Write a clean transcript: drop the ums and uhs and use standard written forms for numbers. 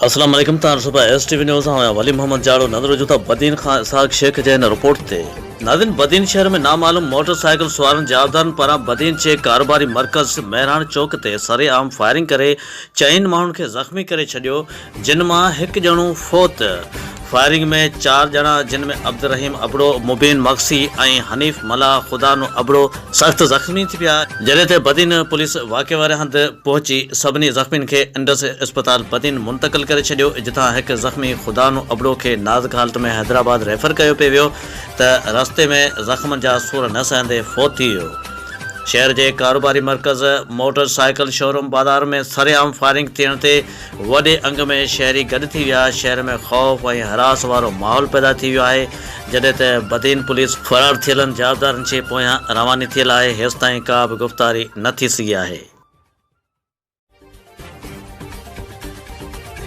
السلام عليڪم تان ڏسو پيا ايس ٽي وي نيوز آئون آهيان ولي محمد جاڙو نظر وجهون ٿا بدين کان اسحاق شيخ جي هن رپورٽ تي. ناظرين بدين شهر ۾ نامعلوم موٽر سائيڪل سوارن جوابدارن پاران بدين جي ڪاروباري مرڪز مهراڻ چوڪ تي سرعام فائرنگ ڪري چئن ماڻهن کي زخمي ڪري ڇڏيو جن مان هڪ ڄڻو فوت، فائرنگ ۾ چار ڄڻا جن ۾ عبدالرحيم ابڙو، مبين مگسي ۽ حنيف ملاح خدانو ابڙو سخت زخمي ٿي پيا، جڏهن ته بدين پوليس واقعي واري هنڌ پهچي سڀني زخمين کي انڊس اسپتال بدين منتقل ڪري ڇڏيو، جتان هڪ زخمي خدانو ابڙو کي نازڪ حالت ۾ حيدرآباد ريفر ڪيو پئي ويو ته رستي ۾ زخمن جا سور نه سهندي فوت ٿي ويو. شهر جي ڪاروباري مرڪز موٽر سائيڪل شوروم بازار ۾ سرعام فائرنگ ٿيڻ تي وڏي انگ ۾ شهري گڏ ٿي ويا، شهر ۾ خوف ۽ هراس وارو ماحول پيدا ٿي ويو آهي، جڏهن ته بدين پوليس فرار ٿيلن جوابدارن جي پويان رواني ٿيل آهي، هيستائين ڪا به گفتاري نه ٿي سگهي آهي.